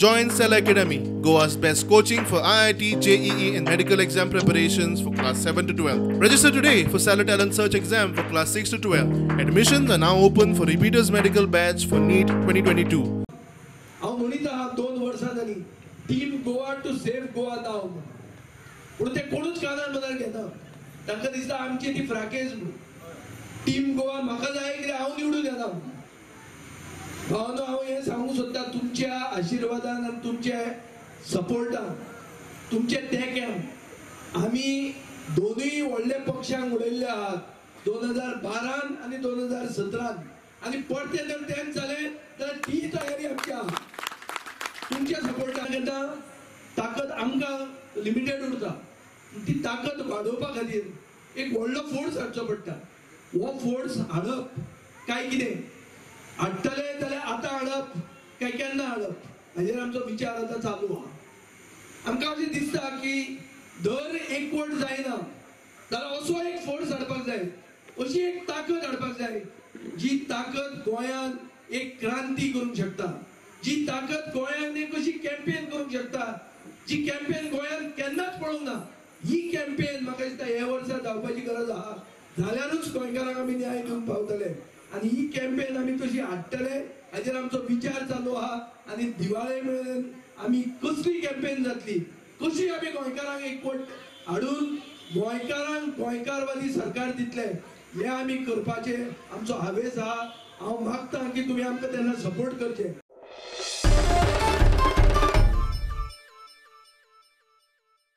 Join Cell Academy, Goa's best coaching for IIT, JEE and medical exam preparations for class 7 to 12. Register today for Cellar Talent Search exam for class 6 to 12. Admissions are now open for repeaters medical batch for NEET 2022. हांव म्हणीत आहा 2 वर्सां जालीं team Goa to save Goa नांव म्हणून, पूण ते कोणूच कानार मनार घेना. तांकां दिसता आमची ती फ्राकेज म्हणून. टीम गोवा म्हाका जाय कित्याक हांव निवडून येना म्हणून. भावानो, हांव हें सांगूंक सोदता, तुमच्या आशिर्वादान आनी तुमच्या सपोर्टान, तुमच्या तेंक्यान आमी दोनूय व्हडल्या पक्षांक उडयल्ले आहात 2012 आनी 2017. आनी परतें जर तेंच जालें जाल्यार ती तयारी आमची आहा. तुमच्या सपोर्टान येता ताकद आमकां लिमिटेड उरता. ती ताकद वाडोवपा खातीर एक व्हडलो फोर्स हाडचो पडटा. हो फोर्स हाडप काय कितें हाडटले जाल्यार आतां हाडप काय केन्ना हाडप हाजेर आमचो विचार आतां चालू आहा. आमकां अशें दिसता की दर एकवट जायना जाल्यार असो एक फोर्स हाडपाक जाय, अशी एक ताकद हाडपाक जाय जी ताकद गोंयांत एक क्रांती करूंक शकता, जी ताकद गोंयांत एक अशी कॅम्पेन करूंक शकता जी कॅम्पेन गोंयांत केन्नाच पळोवंक ना. ही कॅम्पेन म्हाका दिसता ह्या वर्सा जावपाची गरज आहा, जाल्यारूच गोंयकारांक आमी न्याय दिवंक पावतले. आनी ही कॅम्पेन आमी कशी हाडटले हाजेर आमचो विचार चालू आहा. आनी दिवाळे मेरेन आमी कसली कॅम्पेन जातली, कशी आमी गोंयकारांक एकवट हाडून गोंयकारांक गोंयकारवादी सरकार दितले हें आमी करपाचें आमचो हावेस आहा. हांव मागता की तुमी आमकां तेन्ना सपोर्ट करचे.